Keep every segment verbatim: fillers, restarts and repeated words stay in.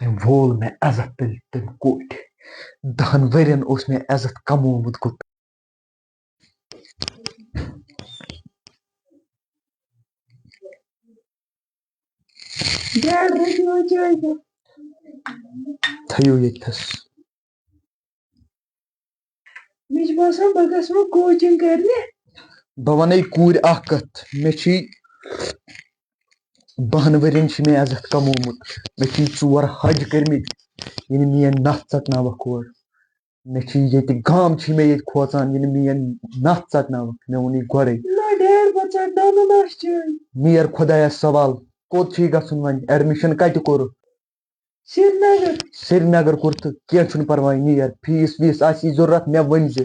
تٔمۍ وول مےٚ عزت تیٚلہِ تٔمۍ کوٚٹھۍ۔ دَہَن ؤرِین اوس مےٚ عزت کمومُت گوٚو۔ ڈیڈ، رٔٹِو وۄنۍ چٲے تہٕ۔ تھٲیِو ییٚتہِ تھَس۔ مےٚ چھُ باسان، بہٕ گژھٕ وۄنۍ کوچِنٛگ کَرنہِ۔ بہٕ وَنَے کوٗرِ اَکھ کَتھ، مےٚ چھُے بَہَن ؤرِین چھُ مےٚ عزت کَمومُت، مےٚ چھُے ژور حج کٔرمٕتۍ، ییٚلہِ میٛٲنۍ نَس ژَٹناوَکھ ہورٕ۔ مےٚ چھِ ییٚتہِ گام چھِ مےٚ ییٚتہِ کھوژان، ییٚلہِ میٛٲنۍ نَس ژَٹناوَکھ، مےٚ ووٚنُے گۄڈَے۔ نہ ڈیڈ، بہٕ ژَٹناو نہٕ نَس چٲنۍ۔ نیر خۄدایَس سوال، کوٚت چھُے گژھُن وۄنۍ؟ ایڈمِشن کَتہِ کوٚرُتھ؟ سرینگر۔ سرینگر کوٚر تہٕ کینٛہہ چھُنہٕ پرواے، نیر۔ فیٖس ویٖس آسی ضروٗرت، مےٚ ؤنۍ زِ۔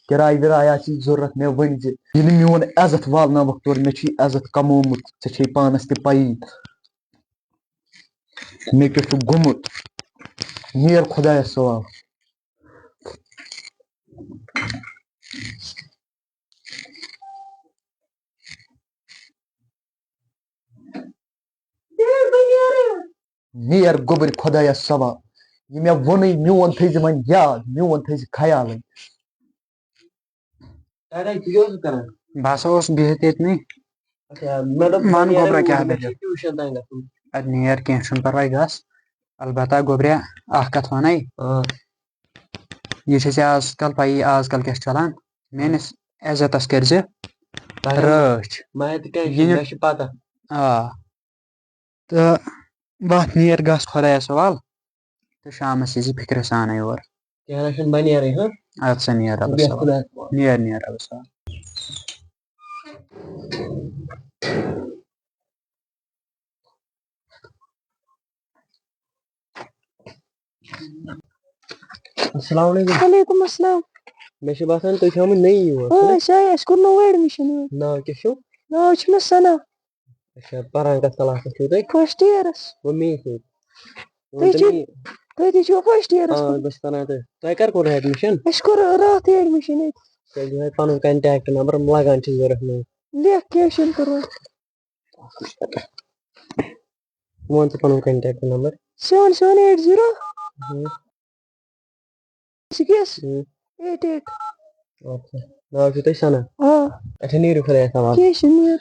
کِراے وِراے آسی ضروٗرت، مےٚ ؤنۍ زِ۔ ییٚلہِ میون عزت والناوَکھ تورٕ، مےٚ چھُے عزت کمومُت، ژےٚ چھے پانَس تہِ پَیی۔ مےٚ کیٛاہ چھُ گوٚمُت؟ نیر خۄدایَس سوال۔ نیر گوٚبٕرۍ خۄدایَس سوال۔ یہِ مےٚ ووٚنُے، میون تھٲیزِ وۄنۍ یاد، میون تھٲیزِ خیالٕے۔ بہٕ ہسا اوسُس بِہِتھ ییٚتنٕے۔ اچھا، مےٚ دوٚپ، وَن گوٚبرا، کیٛاہ دٔلیٖل؟ ٹیوٗشن تام گژھُن۔ اَدٕ نیر، کینٛہہ چھُنہٕ پَرواے، گژھ۔ البتہ گوٚبریا، اَکھ کَتھ وَنَے۔ آ۔ یہِ چھےٚ ژےٚ آز کَل پَیی، آز کَل کیٛاہ چھُ چَلان۔ میٛٲنِس عزتَس کٔرۍ زِ تۄہہِ رٲچھ۔ مےٚ تہِ کیٛاہ چھُ، یہِ نہٕ مےٚ چھِ پَتہ۔ آ۔ تہٕ وَتھ نیر، گژھ خۄدایَس حوال تہٕ شامَس یی زِ فِکرِ سانَے یور۔ کینٛہہ نہ چھُنہٕ، بہٕ نیرَے، ہاں؟ اَدٕ سا نیر رۄبَس بیٚہہ حوال۔ خۄدایَس حوال۔ نیر، نیر رۄبَس حوال۔ السلام علیکم۔ وعلیکم السلام۔ مےٚ چھُ باسان، تُہۍ چھِو آمٕتۍ نٔیی یور، آ، چھُنہ؟ أسۍ آے، اَسہِ کوٚر نوٚو ایڈمِشن یور۔ ناو کیٛاہ چھُو؟ ناو چھُ مےٚ ثنا۔ اچھا، پران کتھ کلاسس چھِو تُہۍ؟ First years. گوٚو مے سۭتۍ۔ تُہۍ ؤنۍ تو چھِو، مےٚ، تُہۍ تہِ چھِو فرسٹ ییرس آ، منٛز؟ بہٕ چھُس پران تہٕ۔ تۄہہِ کر کوٚروٕ ایڈمِشن؟ اَسہِ کوٚر راتھٕے ایڈمِشن ییٚتہِ۔ تیٚلہِ دِیِو پنُن کنٹیکٹ نمبر، لگان چھِ ضروٗرت مےٚ۔ لیکھ، کینٛہہ چھُنہٕ پرواے۔ وَن ژٕ پنُن contact number. Seven seven eight zero. Hmm. Six hmm. Eight eight. اچھا۔ ناو چھُو تۄہہِ ثنا؟ آ۔ اچھا، نیٖرِو خۄدایَس حوالہٕ۔ کینٛہہ چھُنہٕ، نیر۔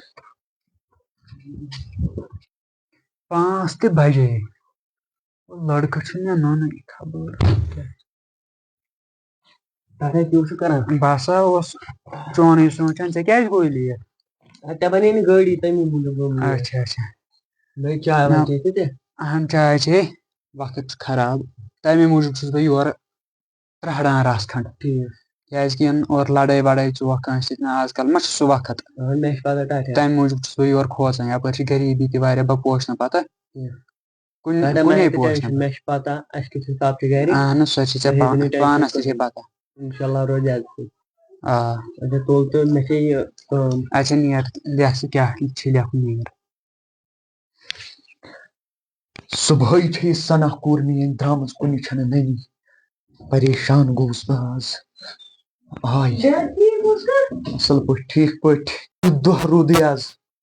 پانٛژھ تہِ بجے۔ لڑکہٕ چھُنہٕ مےٚ نوٚنُے، خبر کیٛاہ۔ پگاہ کیٛاہ چھُ کران؟ بہٕ ہسا اوس چونُے سونٛچان، ژےٚ کیٛازِ گوٚوُے لیٹ؟ اَدٕ ژےٚ بنے نہٕ گٲڑی، تَمی موٗجوٗب گوٚو مےٚ لیٹ۔ اچھا، اچھا۔ نٔے چاے واے نہ، چیٚیہِ ژٕ تہِ؟ اہن، چاے چے۔ وقت چھُ خراب، تَمے موٗجوٗب چھُس بہٕ یورٕ پرٛاران رژھ کھنٛڈ۔ ٹھیٖک۔ کیٛازِ کہِ یِن اورٕ لڑٲے وڑٲے ژوکھ کٲنٛسہِ سۭتۍ، نہ، آز کل ما چھُ سُہ وقت؟ اہن، مےٚ چھِ پتہ، ٹاٹھے۔ تَمہِ موٗجوٗب چھُس بہٕ یورٕ کھوژان، یپٲرۍ چھِ غریٖبی تہِ واریاہ، بہٕ پوشہٕ نہٕ پتہٕ۔ ٹھیٖک۔ کُنہِ، ٹاٹھے، مہ کُنے ہیٚیِو پوشہٕ ٹینشن، نہٕ۔ مےٚ چھِ پتہ اَسہِ کیُتھ حساب چھُ گرِ۔ اہن حظ، سۄ چھِ ژےٚ تُہۍ ہیٚیِو پانہٕ، نہٕ ٹینشن پانس تہِ چھے کٕہٕنۍ۔ پتہ۔ انشاءاللہ روزِ عزتٕے۔ آ۔ اچھا، تُل تہٕ مےٚ چھےٚ یہِ کٲم۔ اچھا، نیر، لیکھ ژٕ کیٛاہ چھِ لیکھُن، نیر۔ صُبحٲے چھےٚ یہِ ثنا کوٗر میٛٲنۍ درٛامٕژ، کُنہِ چھَنہٕ نٔنی۔ پریشان گوٚوُس بہٕ آز۔ آے۔ ڈیڈ ٹھیٖک اوسکھا؟ اَصٕل پٲٹھۍ، ٹھیٖک پٲٹھۍ۔ دۄہ روٗدٕے آز۔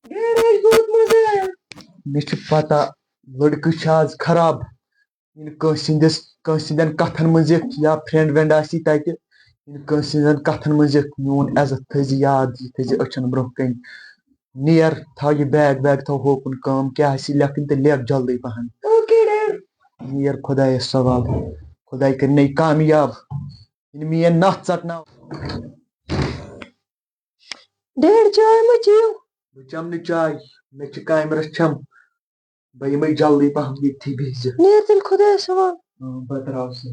ڈیڈ، اَسہِ بہت مزٕ آیا۔ مےٚ چھِ پتہ، لڑکہٕ چھِ آز خراب۔ یِنہٕ کٲنٛسہِ ہٕنٛدِس، کٲنٛسہِ ہٕنٛدٮ۪ن کتھن منٛز یِتھ یا فرینڈ وینڈ آسی تتہِ، یِنہٕ کٲنٛسہِ ہٕنٛدٮ۪ن کتھن منٛز یِتھ۔ میون عزت تھٲیزِ یاد، یہِ تھٲیزِ أچھن برونٛہہ کنہِ۔ نیر، تھاو یہِ بیگ ویگ، تھاو ہوکُن، کٲم کیٛاہ آسہِ لیکھٕنۍ تہٕ لیکھ جلدی پہن۔ Okay dead. نیر خۄدایس سوال، خۄداے کٔرِنَے کامیاب۔ یِنہٕ میٲنۍ نَس ژَٹناو۔ ڈیڈ، چاے مہ چیٚیِو۔ بہٕ چَمہٕ نہٕ چاے، مےٚ چھِ کامہِ رَژھ چھَم۔ بہٕ یِمَے جلدی پَہَم ییٚتھی بِہزِ۔ نیر تیٚلہِ خۄدایَس حوال۔ اۭں، بہٕ ترٛاوٕ سُہ۔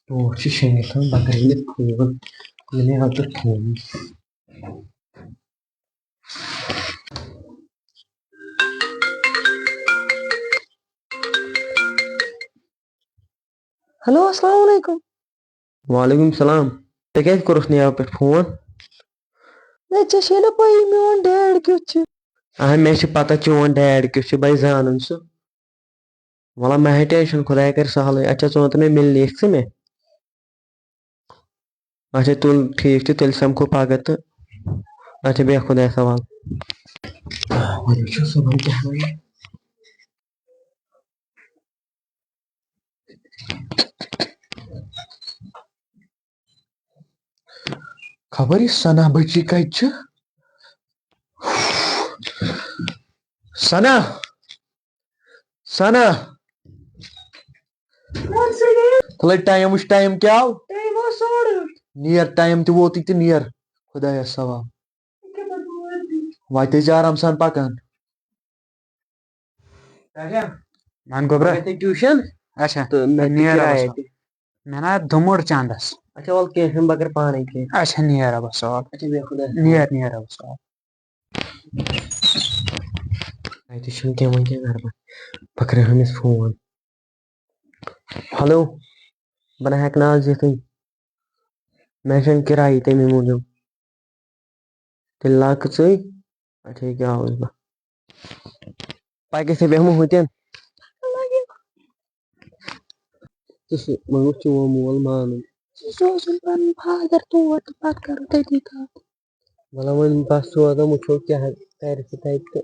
ٹوٹھ چھِ شیٚنگِتھ تھاوُن، بہٕ کَرٕ ییٚتہِ فون، یہِ مےٚ اَتھ پٮ۪ٹھ فون۔ ہیلو، السلام علیکم۔ وعلیکم السلام۔ ژےٚ کیٛازِ کوٚرُتھ نہٕ یَوٕ پٮ۪ٹھ فون؟ ہے، ژےٚ چھے نہ پَیی میون ڈیڈ کیُتھ چھُ۔ اہا، مےٚ چھِ پَتہ چون ڈیڈ کیُتھ چھُ، بہٕ زانَن سُہ۔ وَلہٕ مہ ہےٚ ٹینشن، خۄداے کَرِ سہلٕے۔ اچھا، ژٕ وَن تہٕ مےٚ، مِلنہِ یِکھ ژٕ مےٚ؟ اچھا، تُل، ٹھیٖک چھُ، تیٚلہِ سَمکھو پَگاہ تہٕ، اچھا، بیٚہہ خۄدایَس حوالہٕ۔ وۄنۍ وٕچھو صُبحن کیٛاہ وَنہِ۔ خبر یہِ ثنا بچی کتہِ چھِ؟ ثنا! ثنا! تُلے ٹایم وٕچھ، ٹایم کیٛاہ آو؟ ٹایم آو ساڑٕ ٲٹھ۔ نیر، ٹایم تہِ ووتُے تہٕ نیر۔ خۄدایَس حوالہٕ۔ واتہِ أسۍ آرام سان پکان۔ نان گوٚبرا۔ ٹیوٗشن۔ اچھا۔ تہٕ مےٚ تہِ نیر کِراے رَبَس اَتہِ۔ مےٚ نا دُمُر چندس۔ اچھا، وَلہٕ کینٛہہ چھُنہٕ، بہٕ کَرٕ پانَے کینٛہہ۔ اچھا، نیر رَبَس حوالہٕ۔ اچھا، بیٚہہ خۄدایَس حوالہٕ۔ نیر، نیر رَبَس حوالہٕ۔ اَتہِ چھُنہٕ کینٛہہ، وۄنۍ کیٛاہ کَرٕ بہٕ؟ بہٕ کَرٕ أمِس فون۔ ہیلو، بہٕ نہ ہٮ۪کہٕ نہٕ آز یِتھٕے۔ مےٚ چھَنہٕ کِرایی تَمی موٗجوٗب۔ تیٚلہِ لاگہٕ ژٕے۔ اچھا، یہِ کیٛاہ آوُس بہٕ؟ پَکہِ أسۍ بیٚہمو ہُتٮ۪ن۔ ژٕ چھِ، وۄنۍ وٕچھ چون مول مانُن۔ سُہ سوزُن پَنُن فادر تور تہٕ پَتہٕ کَرو تٔتی کَتھ۔ مطلب، وۄنۍ بَس سوزان، وٕچھو کیٛاہ کَرِ سُہ تَتہِ تہٕ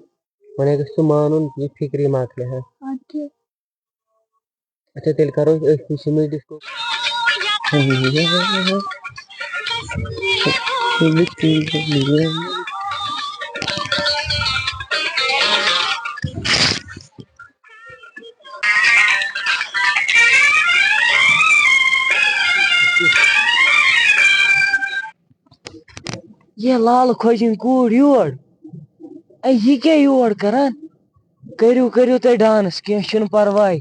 وۄنۍ گژھِ سُہ مانُن، یہِ فِکرِ مۄکلہِ ہا۔ اَدٕ کیٛاہ؟ اچھا، تیٚلہِ کَرو أسۍ أتھۍ وِشہِ منٛز ڈِسکو۔ یہِ لالہٕ خۄجِن کوٗر یور۔ اے، یہِ کیٛاہ یور کران؟ کٔرِو، کٔرِو تُہۍ ڈانس، کینٛہہ چھُنہٕ پرواے۔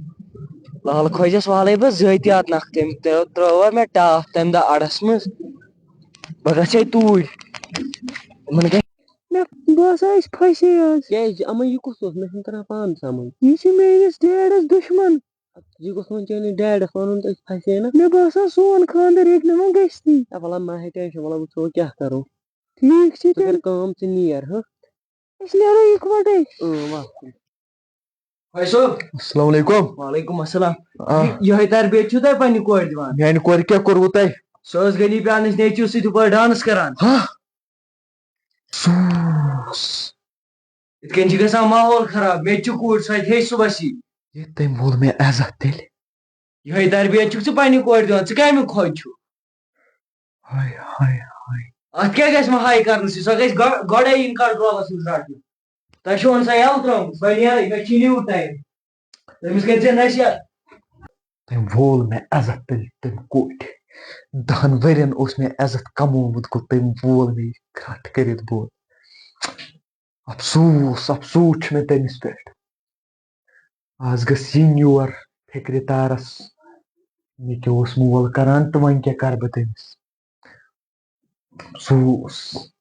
لالہٕ خۄجس والے بہٕ ذٲتی اَتھ نکھٕ، تٔمۍ ترٛٲو، ترٛٲو مےٚ ٹاپھ تَمہِ دۄہ اَڈس منٛز۔ بہٕ گژھے توٗرۍ۔ یِمن گژھِ۔ مےٚ باسان، أسۍ پھسے آز۔ کیٛازِ؟ اَما یہِ کُس اوس؟ مےٚ چھُنہٕ تران پانہٕ سمجھ۔ یہِ چھُ میٲنِس ڈیڈس دُشمن۔ یہِ گوٚژھ وۄنۍ چٲنِس ڈیڈس وَنُن تہٕ أسۍ پھسے نہ۔ مےٚ باسان، سون خانٛدر ہیٚکہِ نہٕ وۄنۍ گٔژھتھٕے۔ ہے، وَلہٕ ما ہے ٹینشن، وَلہٕ وٕچھو کیٛاہ کَرو۔ ٹھیٖک چھُ ژٕ کر تیٚلہِ۔ کٲم، ژٕ نیر، ہہ؟ أسۍ نیرو یِکوَٹَے۔ اۭں، وَلہٕ۔ فیصل۔ السلام علیکم۔ وعلیکم السلام۔ آ۔ یہِ-، یِہوٚے تربیت چھُو تۄہہِ پننہِ کورِ دِوان؟ میٛانہِ کورِ کیٛاہ کوٚروٕ تۄہہِ؟ سۄ ٲس غنی پیارنِس نیٚچوِس سۭتۍ یِتھ پٲٹھۍ ڈانس کران۔ ہہ؟ سوٗس۔ یِتھ کٔنۍ چھِ گژھان ماحول خراب۔ مےٚ تہِ چھِ کوٗر، سۄ تہِ ہیٚچھِ صُبحس یی۔ یہِ تٔمۍ وول مےٚ عزت تیٚلہِ۔ یِہوٚے تربیت چھُکھ ژٕ پننہِ کورِ دِوان، ژٕ کَمیُک خۄج چھُکھ؟ ہاے، ہاے، ہاے۔ اَتھ کیٛاہ گژھِ وۄنۍ ہاے کرنہٕ سۭتۍ؟ سۄ گژھِ گۄ-، گۄڈَے یِنۍ کنٹرولَس منٛز رَٹنہٕ۔ تۄہہِ چھُو وۄنۍ سۄ یَلہٕ ترٛٲومٕژ، سۄ نیرٕے، مےٚ چھِ نِو ٹایم۔ تٔمِس کٔرۍ زِ نصیحت۔ تٔمۍ وول مےٚ عزت تیٚلہِ تٔمۍ کوٚٹھۍ۔ دَہَن ؤرِین اوس مےٚ عزت کمومُت، گوٚو تٔمۍ وول مےٚ یہِ کھرٛٹھ کٔرِتھ بۄن۔ افسوٗس، افسوٗس چھُ مےٚ تٔمِس پٮ۪ٹھ۔ آز گٔژھ یِنۍ یور فِکرِ تارس، مےٚ کیٛاہ اوس مول کران تہٕ وۄنۍ کیٛاہ کرٕ بہٕ تٔمِس؟ افسوٗس۔